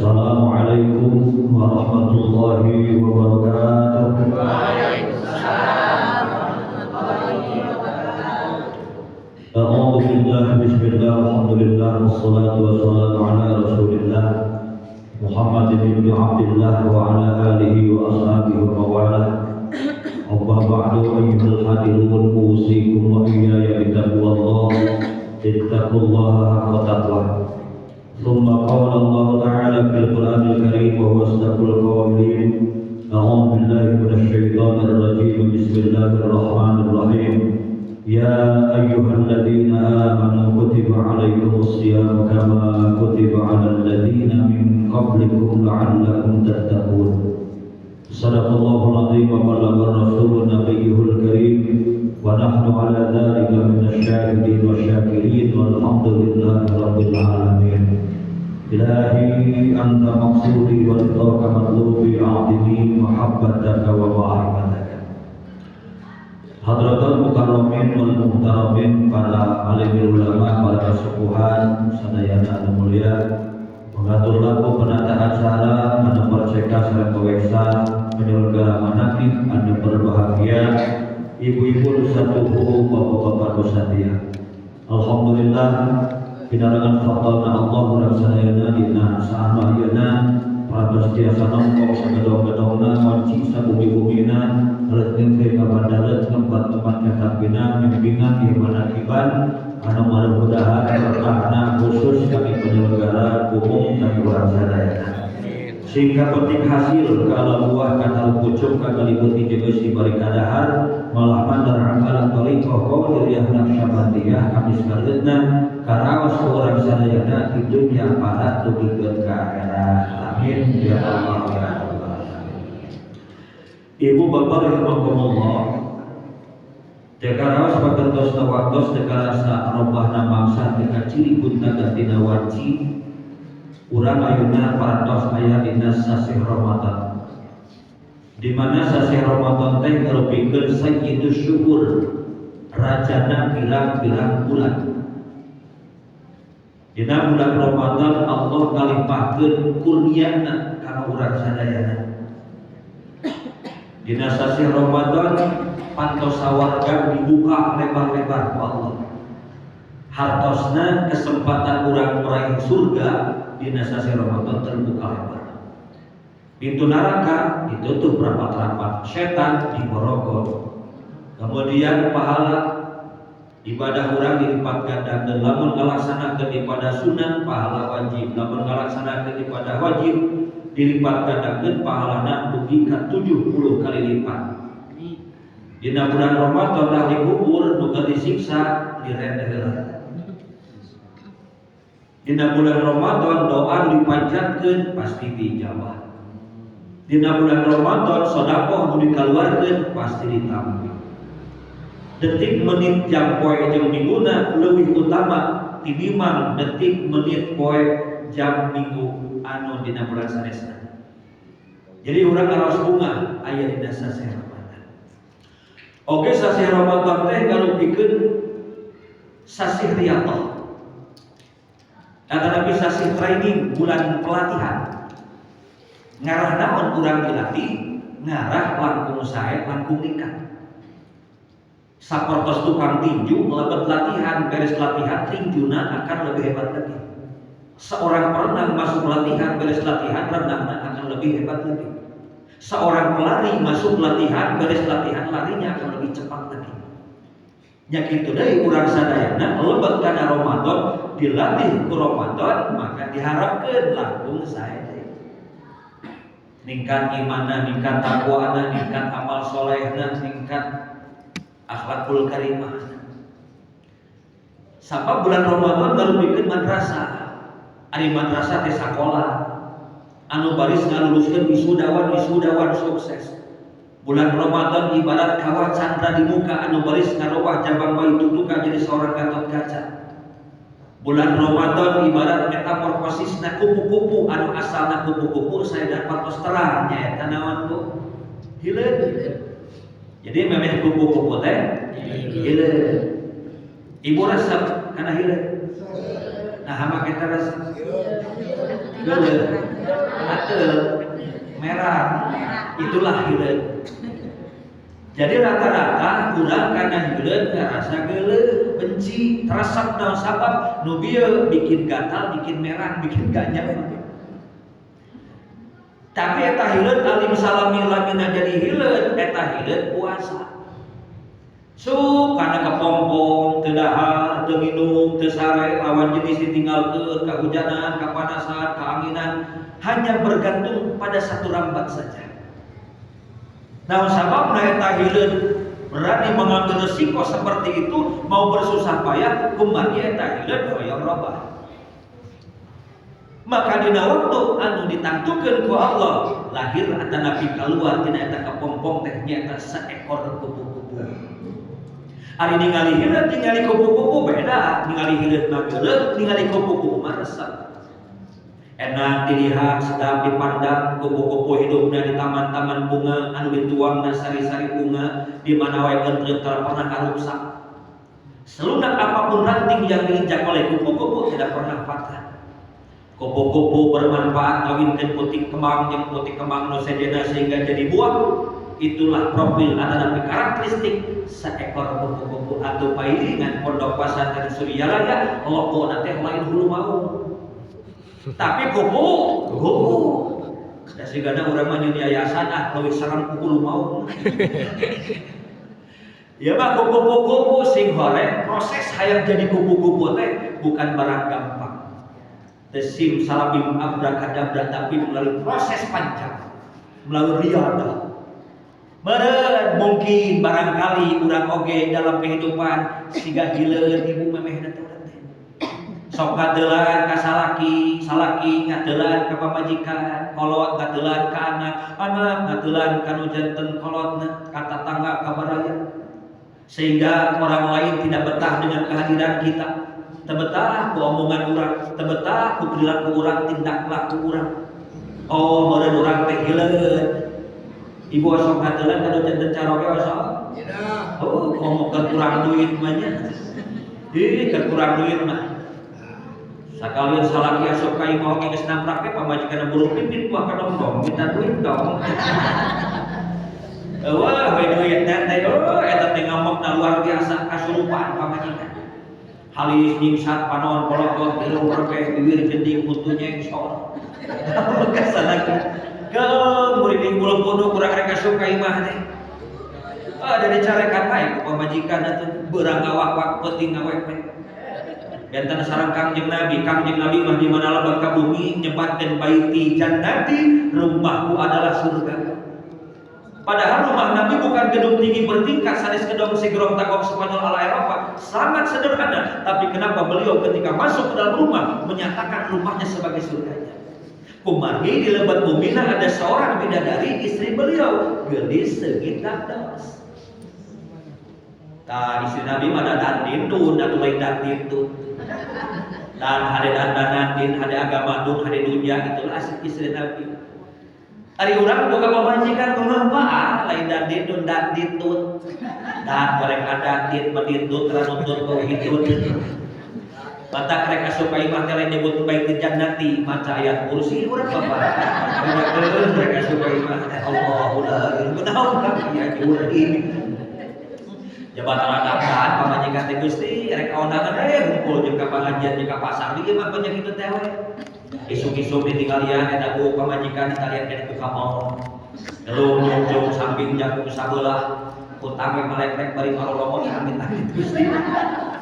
Assalamualaikum warahmatullahi wabarakatuh. Waalaikumsalam warahmatullahi wabarakatuh. أعوذ بالله، بسم الله، الحمد لله، والصلاة والسلام على رسول الله محمد بن عبد الله وعلى آله وأصحابه ومن والاه. أما بعد، أيها الحاضرون، أوصيكم وإياي بتقوى الله. اتقوا الله حق تقواه. ثم قال الله تعالى في القرآن الكريم وهو أصدق القائلين: أعوذ بالله من الشيطان الرجيم، بسم الله الرحمن الرحيم. يا أيها الذين آمنوا، كتب عليكم الصيام كما كتب على الذين من قبلكم لعلكم تتقون. صدق الله العظيم وبلغ الرسول نبيه الكريم، ونحن على ذلك من الشاهدين والشاكرين، والحمد لله رب العالمين. إلهي، أنت مقصودي ورضاك مطلوبي، أعطني محبتك ومعرفتك. حضرات المكرمين والمحترمين، para alim ulama, para kesepuhan sadayana anu mulia, pengatur laku penata acara, anu perceka sareng paweksa penyelenggara manakib anu berbahagia, ibu-ibu nu satuhu, bapak-bapak nu satia. Alhamdulillah, pinarengan fadlna Allah, urang sadayana dina saat ayeuna parantos tiasa nongkrong sagedong-gedongna, ngonci sabumi-bumina, leut ka bandareut, ngembat-ngembat ka tapina, bimbingan di manakiban anu mudah-mudahan berkahna khusus kami penyelenggara, umum dan urang sadayana, sehingga penting hasil kalau buah kata pucuk kagalibut jeung eusi bari kadahar, malah mandar amalan thariqah Qadiriyah Naqsyabandiyah kami sakaleutna karaos ku urang sadayana di dunya para dugikeun ka akhirat. Amin ya Allah ya Rabbal alamin. Ibu bapak rahimakumullah, teu karaos patentosna waktos, teu karasa robahna mangsa, teu kaciri gunta gantina wanci. Urang ayeuna parantos aya dina sasih Ramadan, di mana sasih Ramadan teh ngarupikeun sayyidus syuhur, rajana pirang-pirang bulan. Dina bulan Ramadan Allah ngalimpahkeun kurniana kana urang sadayana. Dina sasih Ramadan panto sawarga dibuka lebar-lebar ku Allah. Hartosna kesempatan urang meraih surga dina sasih Ramadan terbuka lebar. Pintu neraka ditutup rapat-rapat, setan diborokot. Kemudian pahala ibadah urang dilipat gandakeun. Lamun ngalaksanakeun ibadah sunat, pahala wajib. Lamun ngalaksanakeun ibadah wajib, dilipat gandakeun pahalana dugi ka 70 kali lipat. Dina bulan Ramadan ahli kubur nu keur disiksa direndeh heula. Dina bulan Ramadan doa nu dipanjatkeun pasti dijawab. Dina bulan Ramadan sedekah nu dikaluarkeun pasti ditampi. Detik, menit, jam, poe jeung mingguna leuwih utama tinimbang detik, menit, poe, jam, minggu anu dina bulan sanesna. Jadi urang ngaraos bungah aya dina sasih Ramadan. Oke, sasih Ramadan teh ngarupikeun sasih riyadhah. Tetapi sasih training, bulan pelatihan. Ngarah naon urang dilatih? Ngarah langkung sae, langkung ningkat. Sapertos tukang tinju lebet latihan, beres latihan tinjuna akan lebih hebat lagi. Seorang perenang masuk latihan, beres latihan renangnya akan lebih hebat lagi. Seorang pelari masuk latihan, beres latihan larinya akan lebih cepat lagi. Nya kitu deui urang sadayana lebet kana Ramadan, dilatih ku Ramadan, maka diharapkeun langkung sae deui. Ningkat imanna, ningkat takwana, ningkat amal solehna, ningkat akhlakul karimah. Sabab bulan Ramadan ngarupikeun madrasah. Ari madrasah teh sakola anu baris ngaluluskeun wisudawan wisudawan sukses. Bulan Ramadan ibarat kawah candra di muka anu baris ngarobah jabang bayi tutuka jadi seorang Gatot Kaca. Bulan Ramadan ibarat metamorfosisna kupu-kupu anu asalna kupu-kupu saya dapat tos terang, nyaeta naon, Bu? Hileud. Jadi memeh kupu-kupu teh hileud. Ibu resep kana hileud? Nah, make terus geuleuh, ateul, merah. Itulah hileud. Jadi rata-rata kurang karena hileud ngerasa geuleuh, benci, teresep. Naon sabab? Nu bieu bikin gatal, bikin merah, bikin gak nyaman. Tapi eta hileud alim salami lamina jadi hileud, eta hileud puasa. Su karena kepompong, teu dahar, teu minum, teu sare, lawan jenis ditinggalkeun, kehujanan, kepanasan, keanginan, hanya bergantung pada satu rambat saja. Nah, sababna eta hileud berani mengambil resiko seperti itu, mau bersusah payah, kumargi eta hileud hoyong robah. Maka dina waktu anu ditangtukeun ku Allah, lahir atanapi keluar tina eta kepompong teh nyaeta seekor kupu-kupu. Ari ningali hileud, ningali kupu-kupu beda, ningali hileud mah geuleuh, ningali kupu-kupu mah resep. Enak dilihat, sedap dipandang, kupu-kupu hidupnya di taman-taman bunga, anu dituangna sari-sari bunga, di mana wae kentreut tara pernah karuksak. Selunak apapun ranting yang diinjak oleh kupu-kupu tidak pernah patah. Kupu-kupu bermanfaat ngawinkeun putik kembang jeung putik kembang nu sejenna sehingga jadi buah. Itulah profil atau karakteristik seekor kupu-kupu atau pairingan Pondok Pesantren Suryalaya, logo teh lain hulu maung, tapi kupu-kupu. Da sigana urang mah nyieun yayasan, ah, leuwih serem ku hulu maung. Ya mah kupu-kupu sing horeng proses hayang jadi kupu-kupu teh bukan barang gampang. Teu sim salabim abrakadabra, tapi melalui proses panjang, melalui riadah. Meren mungkin barangkali urang oge dalam kehidupan siga hileud ibu memeh teh urang teh. Sok ngateulan ka salaki, salaki ngateulan ka pamajikan, kolot ngateulan ka anak, anak ngateulan ka nu janten kolotna, ka tatangga, ka baraya. Sehingga orang lain tidak betah dengan kehadiran kita. Teu betah ku omongan urang, teu betah ku perilaku urang, tindak laku urang. Oh, meureun urang teh hileud. Ibu osok ngateulan ka nu janten caroge osok? Oh, ngomong kurang duit mah nya. Ih, kurang duit mah. Sakalian salaki asup ka imah oge geus namprak ge pamajikan buru pipit buah kadongdong minta duit dong. Wah, we duit teh, oh, eta teh ngamukna luar biasa, kasurupan pamajikan. Halis nyingsat panon polotot irung berkeh bibir jeding huntu nyengsor. Kasalaki. Ke muriding bulu kudu kurang rek asup ka imah teh. Ah, dari carekan wae ku pamajikan atuh beurang ngawak-wak peuting ngawek-wek. Benten sareng Kangjeng Nabi, Kangjeng Nabi mah di mana lebet ka bumi nyebatkeun baiti jannati, rumahku adalah surga. Padahal rumah Nabi bukan gedung tinggi bertingkat sanes gedung sigerong tagong Spanyol ala Eropa, sangat sederhana. Tapi kenapa beliau ketika masuk ke dalam rumah menyatakan rumahnya sebagai surganya? Kumargi di lebet bumina ada seorang bidadari istri beliau, geulis seungit dos. Tah, istri Nabi mah dan dindun atuh, lain dan dindun. Dan hade dandanan din, hade agama dun, hade dunia, itulah istri Nabi. Ari urang boga pamajikan kumaha? Ah, lain dan dindun, dan ditut. Dan mereka dan dit meditut ranuntut kau hitut. Batak rek asup ka imah teh lain nyebut bait jannati, maca ayat kursi urang bapak. Banyak rek asup ka imah teh Allahu la ilaha illallah ya ini. Jabatan adakan pamajikan teh Gusti rek kaondangan ngumpul jeung ka pangajian jeung ka pasar di mah banyak kitu teh we. Isuk-isuk ditinggalian eta ku pamajikan ditalian keneh ku kamon. Gelung nyungcung samping jagung sabelah kutang we melek-lek bari marolomot amit-amit Gusti.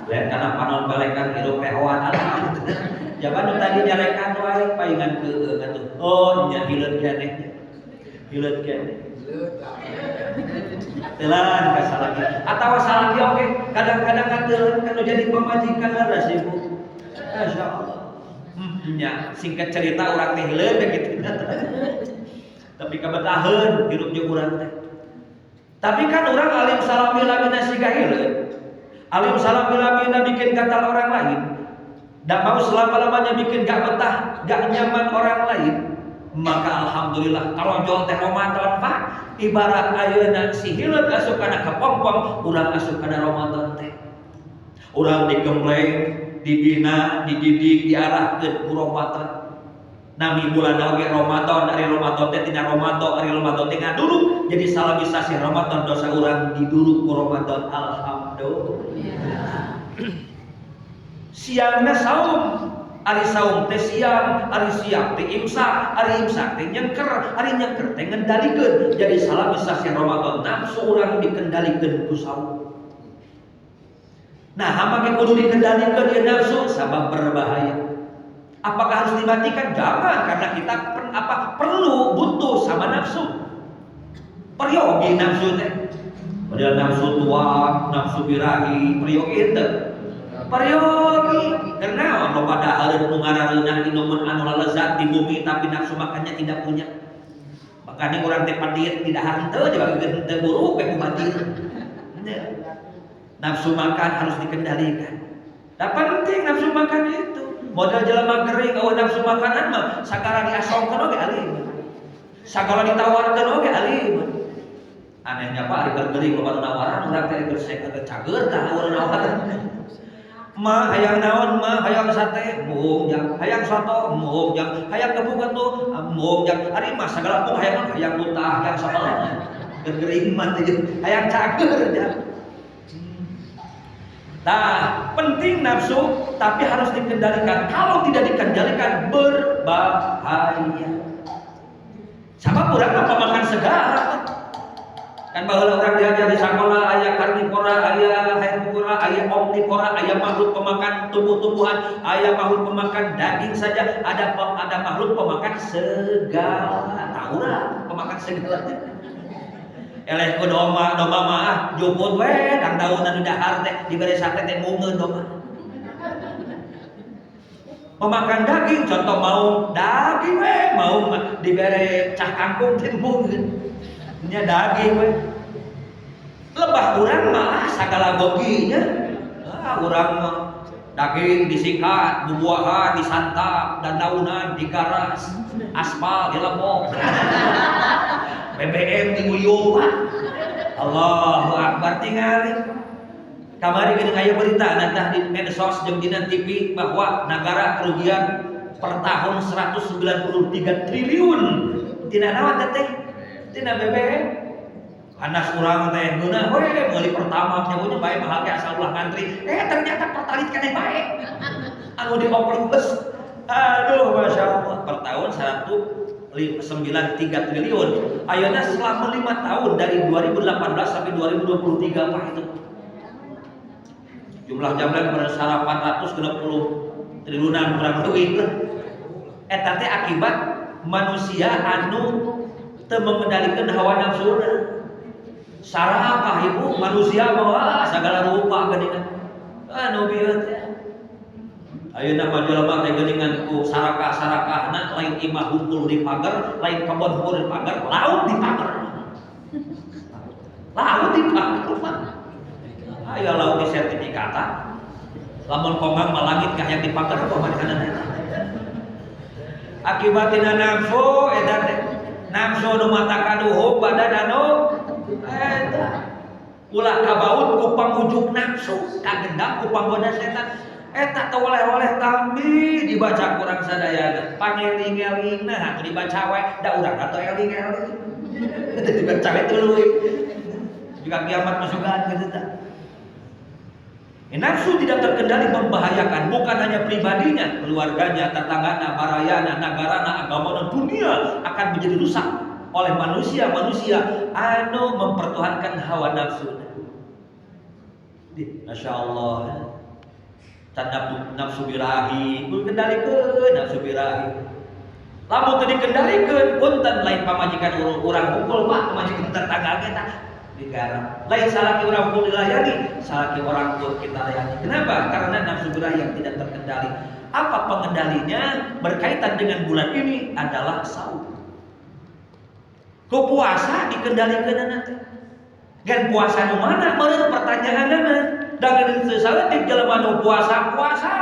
Lain kana panon balekan hirup rehoan alah. Jaban nu tadi nyarekan wae paingan keueung atuh. Oh nya hileud keneh. Hileud keneh. Telan ka salaki. Atawa salaki oge kadang-kadang katelan kanu jadi pamajikan leres ibu. Masyaallah. Nya singkat cerita urang teh hileud gitu. Tapi kabetaheun hirup jeung urang teh. Tapi kan urang alim salami lamina siga hileud. Alim salami lamina bikin gatal orang lain. Tidak mau selama-lamanya bikin gak betah, gak nyaman orang lain. Maka alhamdulillah tarojol teh Ramadan, Pak. Ibarat ayeuna si hileud asup kana kepompong, urang asup kana Ramadan teh. Urang digembleng, Dibina, dididik, diarahkeun ku Ramadan. Nami bulan oge Ramadan, ari Ramadan teh tina Ramadan, ari Ramadan teh ngaduruk. Jadi salami sasih Ramadan dosa urang diduruk ku Ramadan. Alhamdulillah. Siangna saum, ari saum teh siang, ari siang teh imsak, ari imsak teh nyengker, ari nyengker teh ngendalikeun. Jadi salami sasih Ramadan nafsu urang dikendalikeun ku saum. Nah, hamba ge kudu dikendalikeun ieu nafsu sabab berbahaya. Apakah harus dimatikan? Jangan, karena kita perlu butuh sama nafsu. Peryogi nafsu teh. Padahal nafsu tuak, nafsu birahi, peryogi teh. Peryogi. Karena loba dahareun nu ngarareunah inuman anu lalezat di bumi tapi nafsu makannya tidak punya. Makanya urang teh padit tidak henteu dibagikeun henteu buruk we ku batir. Nafsu makan harus dikendalikan. Nah, penting nafsu makan itu. Model jelema gering euweuh nafsu makanan mah sagala diasongkeun oge alim. Sagala ditawarkeun oge alim. Anehnya Pak, ari keur gering loba nu nawaran, urang teh keur cager tah euweuh nawaran. Ma hayang naon, ma hayang sate embung jang, hayang soto embung jang, hayang gepuk atuh embung jang. Ari mah sagala embung hayang hayang mutah, hayang sagala. Keur gering mah teh hayang cager jang. Nah, penting nafsu, tapi harus dikendalikan. Kalau tidak dikendalikan, berbahaya. Sama kurang apa makan segala. Kan baheula urang diajar di sekolah aya karnivora, aya herbivora, aya omnivora, aya makhluk pemakan tumbuh-tumbuhan, aya makhluk pemakan daging saja, ada makhluk pemakan segala. Tahu lah, pemakan segala. Eleh ku domba, domba mah ah juput we dang daunan nu dahar teh dibere sate teh mungeun domba. Pemakan daging, contoh mau daging we, mau dibere cah kangkung teh mungeun. Nya daging we. Lebah urang mah sagala goginya. Ah, urang mah daging disikat, buah-buahan disantap, dan daunan digaras, aspal dilemok. BBM diuyup. Allahu Akbar tingali. Kamari geuning aya berita natah di medsos jeung dina TV bahwa negara kerugian per tahun 193 triliun. Tina naon teh? Tina BBM. Panas urang teh ngeunah we meuli Pertamax nya bae mahal ge asal ulah ngantri. Ternyata Pertalite keneh bae. Anu dioplos. Aduh, Masya Allah. Per tahun 193 triliun. Ayeuna selama 5 tahun dari 2018 sampai 2023 apa itu? Jumlah jamban pada 860 triliunan kurang lebih lah. Eta teh akibat manusia anu teu mengendalikan hawa nafsuna. Sarakah ibu manusia mah segala rupa geuningan. Anu bieu teh. Ayeuna mah jelema teh geuningan ku sarakah-sarakahna lain imah hungkul di pagar, lain kebon hungkul di pagar, laut di pagar. Laut di pagar. Aya laut di sertifikatan. Lamun kongang mah langit kah yang di pagar apa manehna eta. Akibat tina nafsu eta teh. Nafsu nu mata kaduhung badan anu eta. Ulah kabaut ku pangujuk nafsu, kagendang ku panggoda setan. Eta teh oleh-oleh tambi dibaca kurang sadayana. Pangeling-elingna atuh dibaca we, da urang atuh eling-eling. Dibaca we tuluy. Jika kiamat masukan gitu tah. Nafsu tidak terkendali membahayakan bukan hanya pribadinya, keluarganya, tetanggana, barayana, negarana, agama, dan dunia akan menjadi rusak oleh manusia-manusia anu mempertuhankan hawa nafsu. Masya Allah. Can nafsu birahi, kendalikeun nafsu birahi. Lamun teu dikendalikeun, punten lain pamajikan urang hungkul Pak, pamajikan tetangga kita digarap. Lain salaki urang hungkul dilayani, salaki orang pun kita layani. Kenapa? Karena nafsu birahi yang tidak terkendali. Apa pengendalinya? Berkaitan dengan bulan ini adalah saum. Ku puasa dikendalikan nanti. Gan puasa nu mana? Meureun pertanyaanna. Dan saeutik jelema nu puasa-puasa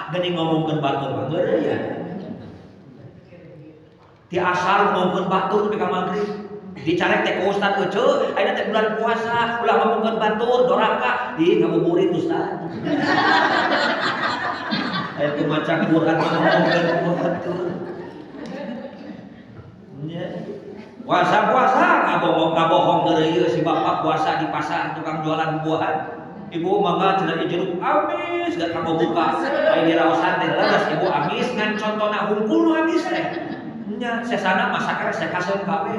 geuning ngomongkeun batur mah geureuy ya. Ti asar ngomongkeun batur nepi ka magrib. Dicarek teh ku ustad euceu, ayeuna teh bulan puasa, ulah ngomongkeun batur, doraka, ih ngabuburit ustad. Aya maca Quran ngomongkeun batur. Nya. Puasa-puasa ngabohong deui ieu si bapak puasa di pasar tukang jualan buahan. Ibu mangga cenah jeruk amis gak kamu buka. Aya diraosan teh leres ibu amis ngan contona hungkul nu amis teh. Nya sesana masak resek kaseum kabeh.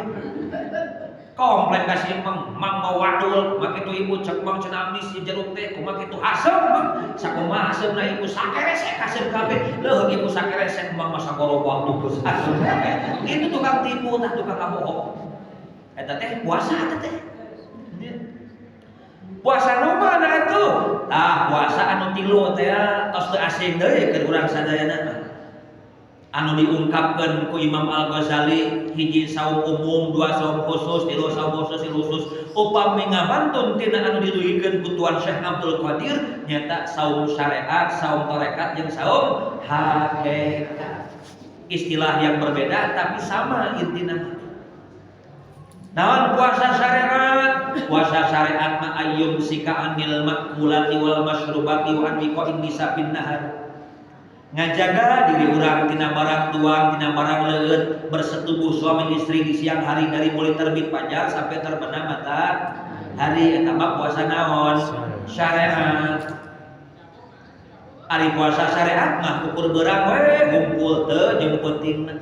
Komplain ka si emang, mang mau wadul, mak itu ibu cek mang cenah amis si jeruk teh, kumaha kitu asem mang, sakumaha asemna ibu sakeresek asem kabeh, leuheung ibu sakeresek mang masa gorobang dukus asem kabeh. Itu tukang tipu tah tukang ngabohong. Eta teh puasa eta teh. Puasa nu mana atuh? Tah puasa anu tilu teh tos teu asing deui keur urang sadayana mah. Anu diungkapkan ku Imam Al-Ghazali hiji saum umum, dua saum khusus, tilu saum khusus, tilu khusus. Upami ngabantun tina anu diduhikeun ku Tuan Syekh Abdul Qadir nyata saum syariat, saum tarekat jeung saum hakikat. Istilah yang berbeda tapi sama intina. Naon puasa syariat? Puasa syariat ma ayyum sika anil makulati wal masyrubati wa an wiqa'in nisa bin nahar. Ngajaga diri urang tina barang tuang, tina barang leueut, bersetubuh suami istri di siang hari dari mulai terbit fajar sampai terbenam matahari. Eta mah puasa naon? Syariat. Ari puasa syariat mah ukur beurang we ngumpul teu jeung pentingna.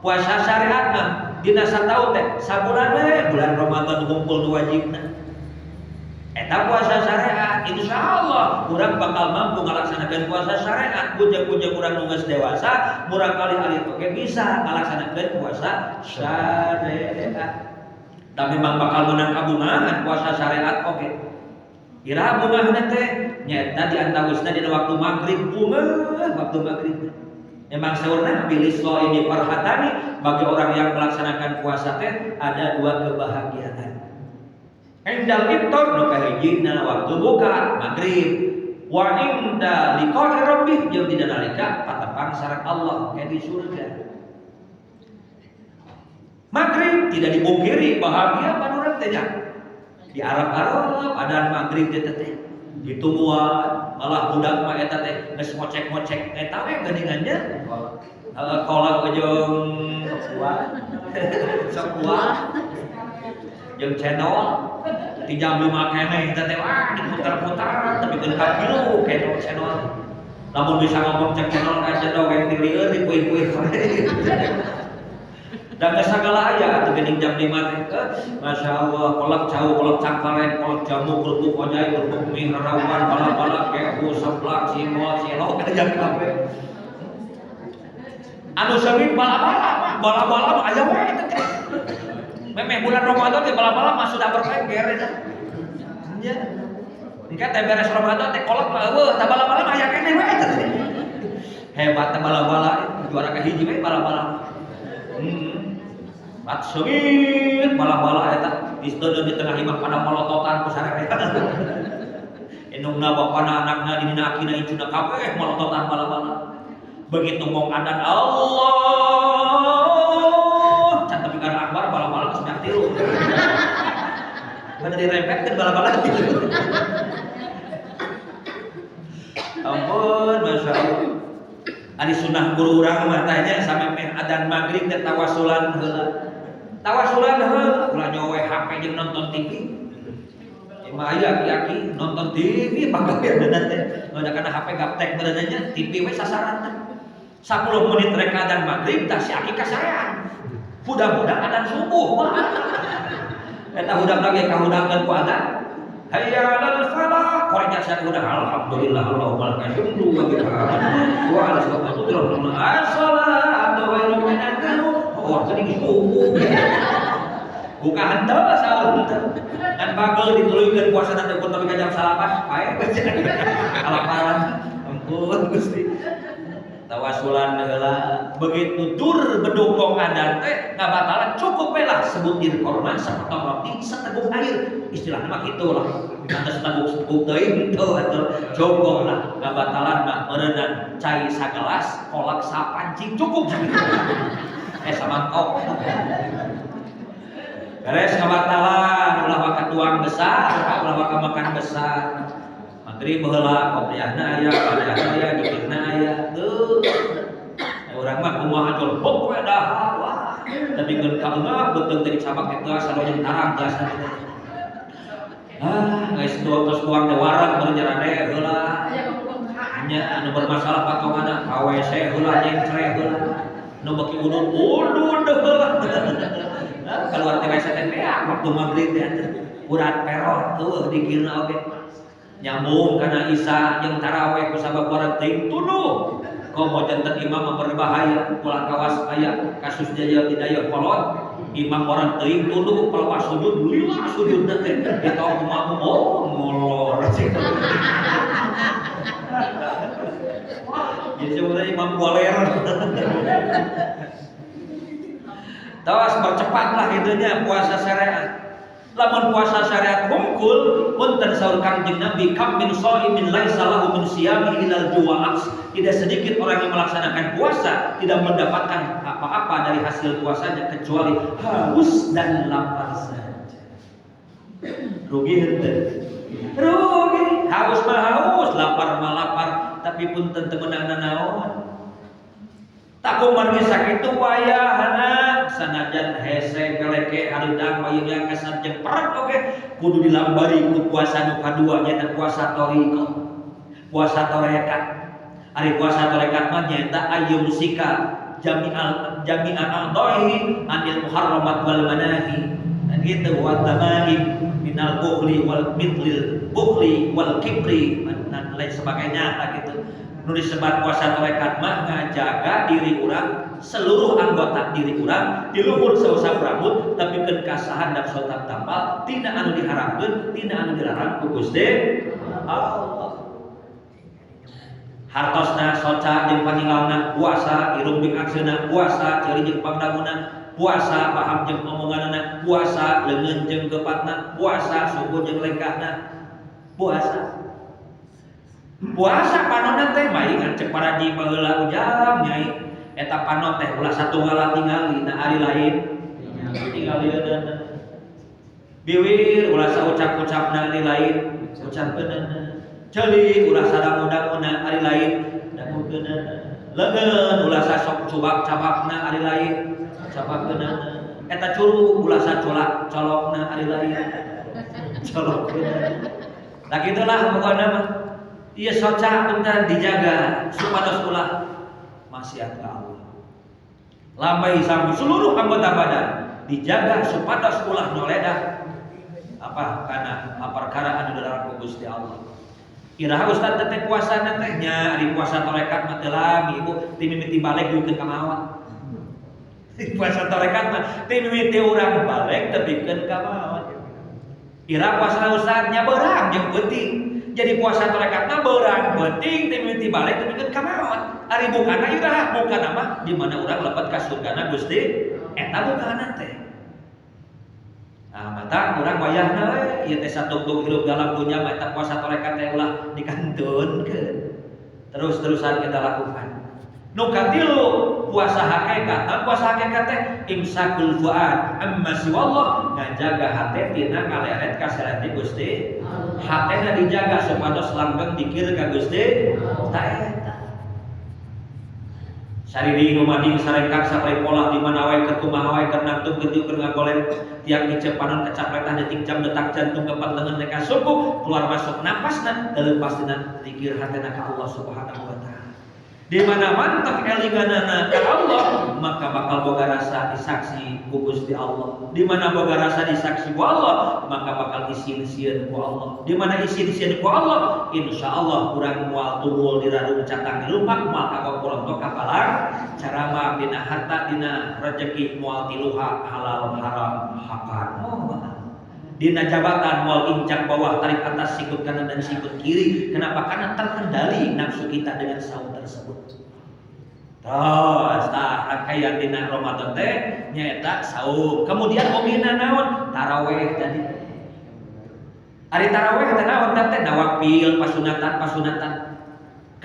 Puasa syariat mah dina sataun teh sabulan we bulan Ramadan ngumpul nu wajibna. Eta puasa syariat, insya Allah urang bakal mampu ngalaksanakeun puasa syariat. Bujang-bujang urang nu geus dewasa, murang kali alit oge bisa ngalaksanakeun puasa syariat. Tapi memang bakal menang kabungahan puasa syariat oge. Iraha bungahna teh nyaeta di antawisna dina waktu maghrib bungah waktu maghrib. Memang saurna bilis ini farhatani, bagi orang yang melaksanakan puasa teh ada dua kebahagiaan. Indal iftar nu kahijina waktu buka maghrib, wa inda liqa'i rabbih jeung dina nalika patepang sareng Allah kayak di surga. Maghrib tidak dipungkiri bahagia pan urang teh nya. Di Arab-Arab ada maghrib teh teh ditungguan, malah budak mah eta teh geus ngocek-ngocek eta we geuningan nya. Kolak jeung sok kuah jeung channel di jam 5 keneh eta teh wah diputar-putar tapi keun ka kilo channel channel. Lamun bisa ngomong cek channel ka channel kayak dilieur dipuih-puih. Dan geus sagala aya atuh geuning jam 5 teh. Masya Allah, kolak cau, kolak cangkaleng, kolak jamu, kerupuk ojai, kerupuk mie, rarauan, bala-bala, kehu, seblak, cimol, cilok, aya kabeh. Anu seungit bala-bala, bala-bala mah aya we eta teh. Memeh bulan Ramadan teh bala-bala mah sudah berpengger eta. Nya. Engke teh beres Ramadan teh kolak mah eueuh, tah bala-bala mah aya keneh we eta teh. Hebat teh bala-bala, juara kahiji we bala-bala. Bat seungit bala-bala eta disteundeun di tengah imah pada molototan ku sarerea. Indungna bapana anakna dinina akina incuna kabeh molototan bala-bala. Begitu ngomong adan Allah, can tepi kana akbar bala-bala geus beak tilu. Bener dirempetkeun bala-bala gitu. Ampun, Masya Allah. Ari sunah guru urang mah tanya sampe meh adan maghrib teh tawasulan heula. Tawasulan heula, ulah nyowe HP jeung nonton TV. Emang aya aki-aki nonton TV pagawean teh. Udah kana HP gaptek meureun nya, TV we sasaran teh. 10 menit rek adan maghrib tah si aki kasarean. Huda-huda adan subuh. Eta hudang lagi kahudangkeun ku adan. Hayya 'alal falah, korenya sia hudang alhamdulillah Allahumma lakal hamdu wa bika amantu wa ala salatu as-salatu khairum minan naum. Oh, geuning subuh. Buka henteu saur henteu. Ngan bagel dituluykeun puasa teh ukur tapi ka jam 9 pae. Kalaparan. Ampun Gusti. Tawasulan heula begitu dur bedukong adan teh ngabatalan cukup we lah sebutir korma sepotong roti seteguk air istilahna mah kitu lah kata seteguk-seteguk teuing henteu atuh cukup lah ngabatalan mah meureunnan cai sagelas kolak sapancing cukup sakitu samangkok beres ngabatalan ulah waka tuang besar ulah waka makan besar. Maghrib baheula qobliyahna aya, ba'diyahna aya, dikirna aya. Tuh. Urang mah kumaha jol bok we dahar wah. Tapi keun kaeungah beuteung teh dicabak teh teu asa jeung tarang teu asa. Ah, geus tos tuang teh wareg beureum nyarade heula. Nya anu bermasalah patonganna ka WC heula nyengcre heula. Nu beuki udud udud heula. Nah, keluar teh WC teh beak waktu maghrib teh atuh. Urat perot eueuh dikirna oge. Nyambung kana Isya jeung tarawih kusabab wareg teuing tunduh. Komo janten imam mah berbahaya, ulah kawas aya kasus jaya di Dayeuhkolot, imam orang teuing tunduh pelepas sujud lila sujudna teh ditong kumaha oh ngolor. Jadi sebenarnya imam goler. Tawas bercepatlah itunya puasa syariat. Lamun puasa syariat hungkul punten saur Kangjeng Nabi kam min shaimin laisa lahu min siyamihi ilal ju'as. Tidak sedikit orang yang melaksanakan puasa tidak mendapatkan apa-apa dari hasil puasanya kecuali haus dan lapar saja. Rugi henteu? Rugi. Haus mah haus, lapar mah lapar, tapi punten teu meunang nanaon. Takuman geus sakitu wayahna sanajan hese keleke hareudang bayeuna kesan jeung perek oge kudu dilambari ku puasa nu kadua nyaeta puasa thariqah. Puasa tarekat. Ari puasa tarekat mah nyaeta ayyumsika jami'al jami'a a'dha'ihi anil muharramat wal manahi. Dan gitu wa tamaim minal bukhli wal mithlil bukhli wal kibri dan lain sebagainya tak gitu. Nu disebat puasa tarekat mah ngajaga diri urang seluruh anggota diri urang di luhur sausap rambut tapi keun kasahan dan sotap tampal tina anu diharamkeun tina anu dilarang ku Gusti Allah. Hartosna soca jeung paninggalna puasa, irung jeung akseuna puasa, ceuli jeung pangdanguna puasa, paham jeung omonganna puasa, leungeun jeung gepatna puasa, suku jeung lengkahna puasa. Puasa panonna teh maingan cek paraji baheula ujang nyai eta panon teh ulah satunggal tingali na ari lain tingalieunana. Biwir ulah saucap-ucapna ari lain ucapkeunana. Ceuli ulah sadangu-danguna ari lain dangukeunana. Leungeun ulah sasok cubak-cabakna ari lain cabakkeunana. Eta curug ulah sacolak colokna ari lain colokkeunana. Nah gitulah pokona mah. Iya soca bentar dijaga supados ulah maksiat ka Allah. Lambai sampai seluruh anggota badan dijaga supados ulah noledah apa kana perkara anu dilarang ku Gusti Allah. Iraha ustaz teh puasana teh nya ari puasa tarekat mah teu lami ibu ti mimiti balik duikeun ka maot. Puasa tarekat mah ti mimiti urang balik tepikeun ka maot. Iraha puasa ustaz nya beurang jeung peuting. Jadi puasa tarekat mah beurang peuting ti mimiti balik tepikeun ka maot. Ari bukana iraha bukana mah di mana urang lebet ka surgana Gusti eta bukana teh. Nah, mata urang wayahna we ieu teh satungtung hirup dalam dunya mah eta puasa tarekat teh ulah dikantunkeun. Terus-terusan kita lakukan. Nu katilu puasa hakikat. Nah, puasa hakikat teh imsakul fuad amma siwallah ngajaga hate tina ngaleret ka sarati Gusti. Hatena dijaga supados langgeng dikir ka Gusti. Ta eta. Sariri rumading sarengkak saprai pola di mana wae keur kumaha wae keur nangtung keur keur ngagoler tiap ngicep panon kecapletan detik jam detak jantung keempat lengan reka suku keluar masuk napasna teu tina dikir hatena ka Allah Subhanahu wa taala. Di mana mantap elinganana ka Allah maka bakal boga rasa disaksi ku Gusti Allah. Di mana boga rasa disaksi ku Allah maka bakal isin sieun ku Allah. Di mana isin sieun ku Allah insyaallah urang moal tungul di rarung catang di rumah moal kagok pulang ka palang carama dina harta dina rezeki moal tiluha halal haram hakan. Oh, dina jabatan moal incak bawah tarik atas sikut kanan dan sikut kiri. Kenapa? Karena terkendali nafsu kita dengan saum tersebut. Terus tah rangkaian dina Ramadan teh nyaeta saum. Kemudian omina naon? Taraweh tadi. Ari taraweh teh naon teh nawafil pasunatan pasunatan.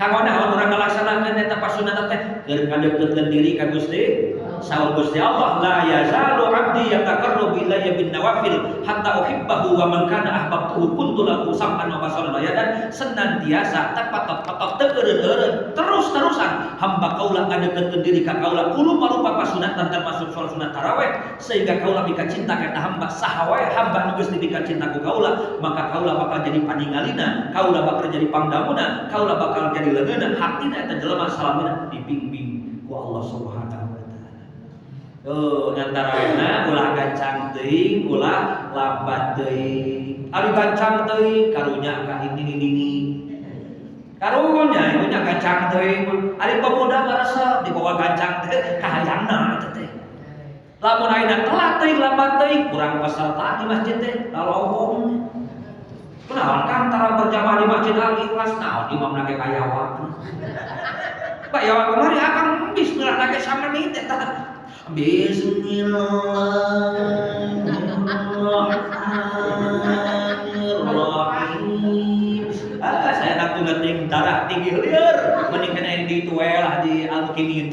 Kanggo naon urang ngalaksanakeun eta pasunatan teh? Keur ngadeukeutkeun diri ka Gusti. Saur Gusti Allah, la yazalu abdi yataqarrabu ilayya bin nawafil hatta uhibbahu wa man kana ahbabtuhu kuntu lahu sam'an wa basaran wa yadan. Senantiasa tepat-tepat teu eureun-eureun terus-terusan hamba kaula ngadeukeutkeun diri ka kaula kudu marupa pasunatan termasuk sholat sunat tarawih sehingga kaula mika cinta ka hamba saha wae hamba nu geus dibika cinta ku kaula maka kaula bakal jadi paningalina, kaula bakal jadi pangdamuna, kaula bakal jadi leungeunna, hatina eta jelema salamina dibimbing ku Allah Subhanahu wa taala. Oh, ngantarawehna ulah gancang teuing, ulah lambat teuing. Ari gancang teuing karunya ka ini. Karunya ieu nya gancang teuing. Ari pemuda mah resep dibawa gancang teh kahayangna eta teh. Lamun ayeuna telat teuing lambat teuing kurang peserta di masjid teh lalowong. Kunaon kan tara berjamaah di Masjid Al Ikhlas naon imamna ge bayawak. Bayawak kemari akang bismillah lagi samenit eta. Bismillahirrahmanirrahim. Ah, saya nak ngeting darah tinggi lieur mending kena di itu lah di Al-Mukimin.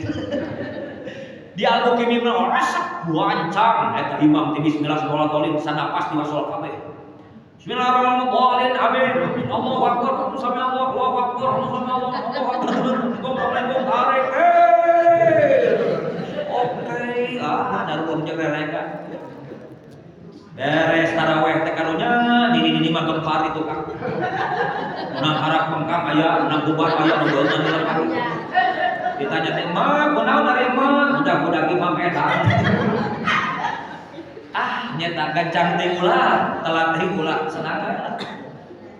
Di Al-Mukimin mah resep gancang eta imam teh bismillah bismillahirrahmanirrahim sanapas diwasol kabeh. Bismillahirrahmanirrahim. Amin. Allahu akbar. Sami Allah. Allahu akbar. Sami Allah. Allahu akbar. Assalamualaikum. Tarik. Oke, ah daruung jeung rereka. Beres taraweh teh karunya nini-nini mah gempar itu Kang. Menang harap bengkang aya, menang bubar aya, nu beungeun di. Ditanya teh, "Mak, kunaon ari emak?" Budak-budak imam edan. Ah, nyeta gancang teh ulah, telat teh ulah, senang lah.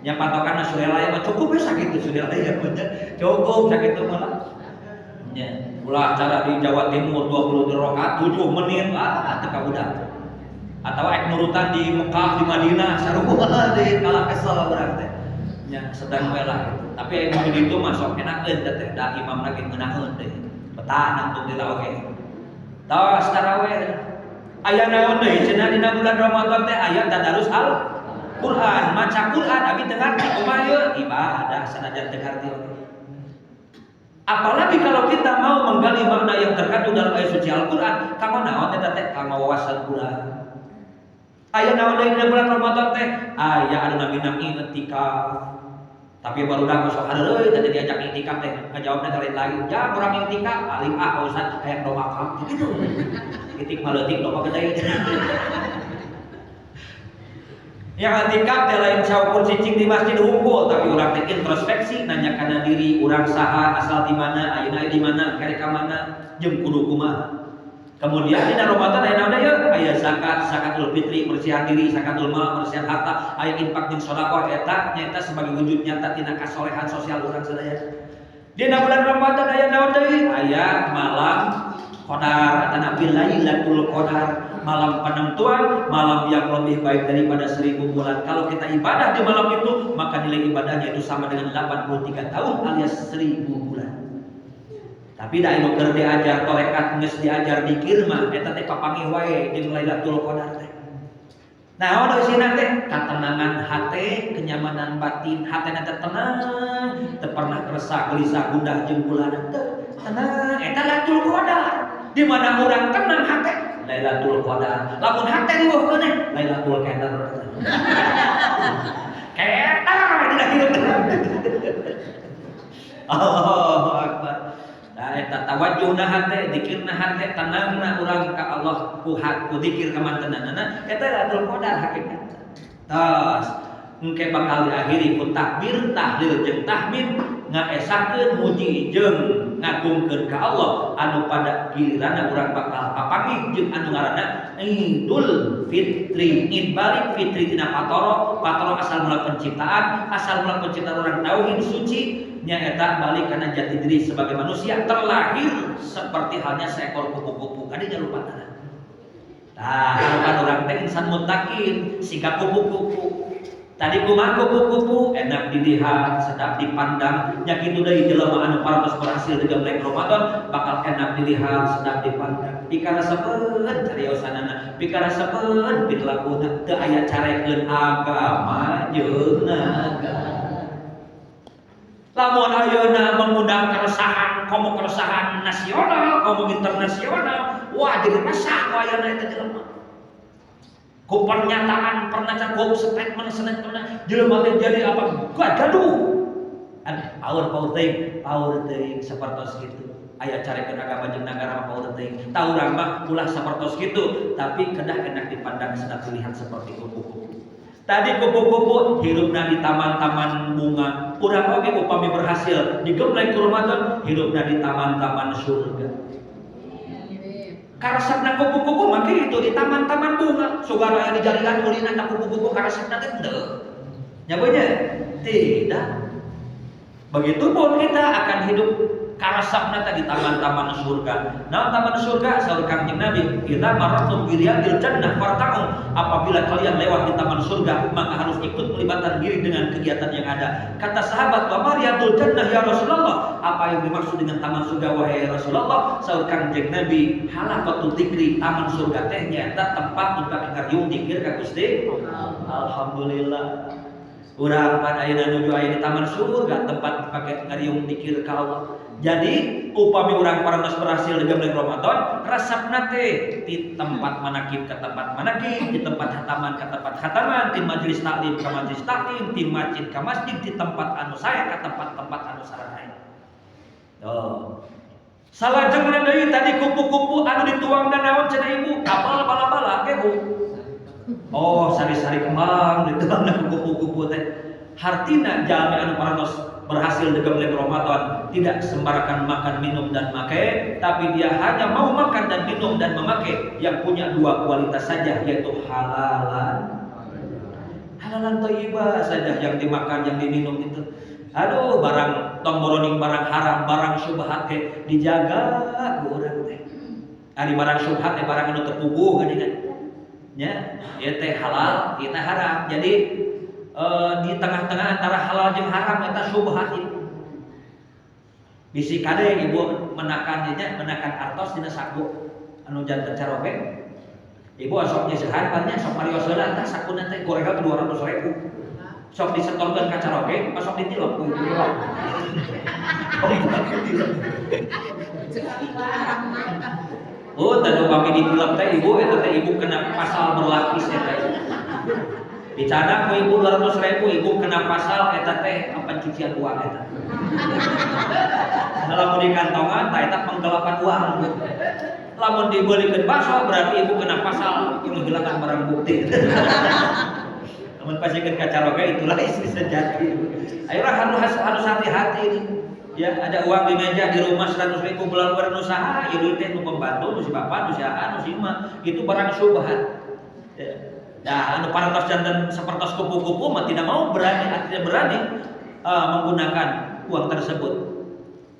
Nya patokan surela mah cukup ya sakitu surela ya cukup sakitu mah. Nya, ulah cara di Jawa Timur 20 rakaat 7 menit ah teu kabudak. Atau ek nurutan di Mekah di Madinah sarua deui kalah kesel urang teh. Nya sedang we lah gitu. Tapi aya nu ditu mah sok enakeun teh da imam lagi ngeunaheun teh. Betah nangtung di oge. Tos taraweh. Aya naon deui cenah dina bulan Ramadan teh aya tadarus Al Quran, maca Quran abi teu ngarti kumaha ieu ibadah sanajan teu ngarti oge. Apalagi kalau kita mau menggali makna yang terkandung dalam ayat suci Al-Quran, kanggo naon eta teh kanggo wawasan urang. Aya naon deui dina bulan Ramadan teh? Aya anu namina i'tikaf. Tapi barudak mah sok hareureuy teh diajak i'tikaf teh ngajawabna teh lain lagi. Ja urang i'tikaf paling ah Pak Ustaz hayang doa gitu. Itik mah leutik doa gede. Yang i'tikaf teh lain saukur cicing di masjid hungkul, tapi urang teh introspeksi nanya kana diri urang saha, asal di mana, ayeuna di mana, kerek ka mana, jeung kudu kumaha. Kemudian dina Ramadan aya naon deui? Aya zakat, zakatul fitri, bersihan diri, zakatul mal, bersihan harta, aya infak jeung sedekah eta nyaeta sebagai wujud nyata tina kasolehan sosial urang sadaya. Dina bulan Ramadan aya naon deui? Aya malam Qadar atanapi Lailatul Qadar, malam penentuan, malam yang lebih baik daripada 1000 bulan. Kalau kita ibadah di malam itu, maka nilai ibadahnya itu sama dengan 83 tahun alias 1000 bulan. Tapi da anu keur diajar tarekat geus diajar dikir mah eta teh papanggih wae jeung Lailatul Qadar teh. Nah, ono isina teh katenangan hate, kenyamanan batin, hatena teh tenang, teu pernah resah, gelisah, gundah jeung gulana teu tenang. Eta Lailatul Qadar. Di mana orang tenang hate, Lailatul Qadar. Lamun hate riweuh keuneh, Lailatul Qadar. Keter dina hidup. Allahu Akbar. Nah, eta tawajjuhna hate, dikirna hate, tenangna urang ka Allah ku ku dikir ka mantenanana, eta Lailatul Qadar hakikat. Tos, engke bakal diakhiri ku takbir, tahlil jeung tahmid ngaesakeun muji jeung ngagungkeun ka Allah anu pada giliranna urang bakal papanggih jeung anu ngaranna Idul Fitri. Id balik fitri tina patoro, patoro asal mula penciptaan, asal mula penciptaan urang tauhid suci nyaeta balik karena jati diri sebagai manusia terlahir seperti halnya seekor kupu-kupu kadinya lupa tanah. Tah, harapan urang teh insan muttaqin sikap kupu-kupu. Tadi kumaha kupu-kupu enak dilihat, sedap dipandang, nya kitu deui jelema anu parantos berhasil digembleng Ramadan bakal enak dilihat, sedap dipandang. Pikarasepeun cariosanana, pikarasepeun prilakuna, teu aya carekeun agama jeung nagara. Lamun ayeuna mengundang keresahan, komo keresahan nasional, komo internasional, wah jadi resah ku ayeuna eta jelema. Ku pernyataan, pernyataan, ku statement, statement, jelema teh jadi apa? Gaduh. Power power teuing, power teuing sapertos kitu. Aya carekan agama jeung nagara mah power teuing. Tah, urang mah ulah sapertos kitu, tapi kedah enak dipandang, sedang dilihat seperti kupu-kupu. Tadi kupu-kupu hirupna di taman-taman bunga. Urang oge upami berhasil digembleng ku Ramadan, hirupna di taman-taman surga. Karesepna kupu-kupu mah kitu, di taman-taman bunga. Sugan aya di jarian ulina ka kupu-kupu, karesepna teh henteu. Nya nya? Tidak. Begitupun kita akan hidup karesepna teh di taman-taman surga. Nah, taman surga saur Kangjeng Nabi, "Idza marartum bi riyadil jannah farta'u." Apabila kalian lewat di taman surga, maka harus ikut melibatkan diri dengan kegiatan yang ada. Kata sahabat, "Wa ma riyadul jannah ya Rasulullah?" Apa yang dimaksud dengan taman surga wahai Rasulullah? Saur Kangjeng Nabi, "Halaqatu dzikri." Taman surga teh nyaeta tempat untuk ngariung dikir ka Gusti. Alhamdulillah. Urang pan ayeuna nuju aya di taman surga, tempat pakai ngariung dikir ka Allah. Jadi upami urang parantos berhasil digembleng Ramadan, resepna teh di tempat manakib ke tempat manakib, di tempat hataman ke tempat hataman, di majelis taklim ke majelis taklim, di masjid ke masjid, di tempat anu saya ke tempat-tempat anu sarai. Tuh. Salajengna deui, tadi kupu-kupu anu dituangna naon cenah ibu? Apal bala-bala ke, Bu? Oh, sari-sari kembang dituangna kupu-kupu teh. Hartina jalmi anu parantos berhasil digembleng Ramadan tidak sembarangan makan, minum, dan make, tapi dia hanya mau makan dan minum dan memakai yang punya dua kualitas saja, yaitu halalan halalan thayyibah saja yang dimakan, yang diminum itu. Aduh, barang tong boroning barang haram, barang syubhat teh dijaga ku urang teh. Ari barang syubhat teh barang anu teu puguh geuningan nya, ieu teh halal, ieu teh haram. Jadi di tengah-tengah antara halal jeung haram eta syubhat ieu. Bisi kade ibu menakan nya, menakan artos dina saku anu janten caroge. Ibu sok nyeusehan pan nya, sok marios heula tah sakuna teh gorengan 200 ribu. Sok disetorkeun ka caroge, sok ditilep ku ibu. Ditilep. Oh, tadi upami ditilep teh ibu, eta teh ibu kena pasal berlapis eta. Dicanak ku ibu 200 ribu, ibu kena pasal eta teh pencucian uang eta. Lamun di kantongan, tah eta penggelapan uang. Lamun dibelikeun bakso berarti ibu kena pasal menghilangkan barang bukti. Namun pasikeun ka caroge, itulah istri sejati. Ayolah, harus harus hati-hati ini. Ya, ada uang di meja di rumah 100 ribu bulan usaha, ya duit teh nu pembantu, nu si bapak, nu si aa, nu si emak, itu barang syubhat. Ya. Nah, anu parantos janten sapertos kupu-kupu mah tidak mau berani, tidak berani menggunakan uang tersebut.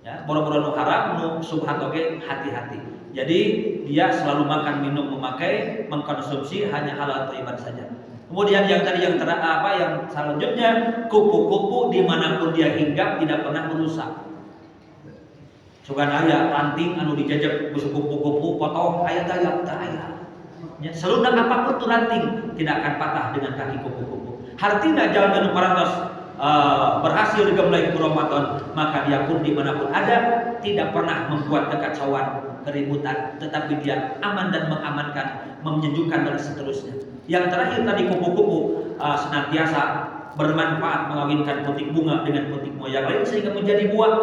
Ya, boro-boro nu haram, nu subhat oge hati-hati. Jadi dia selalu makan, minum, memakai, mengkonsumsi hanya halal thayyiban saja. Kemudian yang tadi yang ter, apa yang selanjutnya, kupu-kupu dimanapun dia hinggap tidak pernah merusak. Sugan aya ranting anu dijajak kupu-kupu potong, aya daya teu aya. Ya, selunak apapun tuh ranting tidak akan patah dengan kaki kupu-kupu. Hartina jalmi anu parantos berhasil digembleng ku Ramadan, maka dia pun dimanapun ada tidak pernah membuat kekacauan, keributan, tetapi dia aman dan mengamankan, menyejukkan dan seterusnya. Yang terakhir tadi, kupu-kupu senantiasa bermanfaat mengawinkan putik bunga dengan putik bunga yang lain sehingga menjadi buah.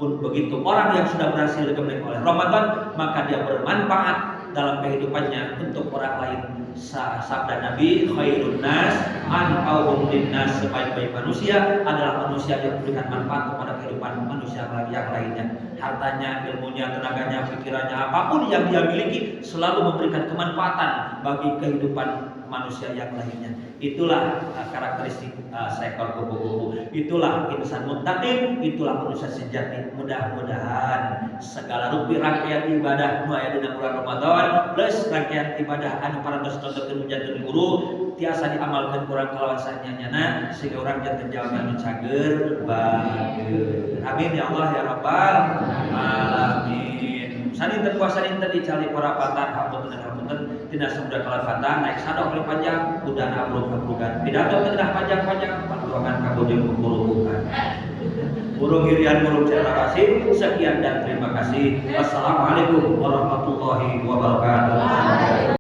Pun begitu, orang yang sudah berhasil digembleng oleh Ramadan, maka dia bermanfaat dalam kehidupannya untuk orang lain. Sabda Nabi, "Khairun nas anfa'uhum linnas." Sebaik-baik manusia adalah manusia yang memberikan manfaat kepada kehidupan manusia yang lainnya. Hartanya, ilmunya, tenaganya, pikirannya, apapun yang dia miliki selalu memberikan kemanfaatan bagi kehidupan manusia yang lainnya. Itulah karakteristik seekor kupu-kupu. Itulah insan muttaqin, itulah manusia sejati. Mudah-mudahan segala rupi rangkaian ibadah nu aya dina bulan Ramadan plus rangkaian ibadah anu parantos nontonkeun janten guru tiasa diamalkan ku urang kalawan sanyana sehingga urang janten jalmi anu cager bager. Amin ya Allah ya Rabbal alamin. Saninten puasa dinten dicali parapatan, hapunten hapunten tina samudra kalapatan, naik sadok paling panjang udana abrug-abrugan, pidato teu panjang-panjang, pantuangan kabuding kukurubukan. Burung irian, burung cendrawasih. Sekian dan terima kasih. Wassalamualaikum warahmatullahi wabarakatuh.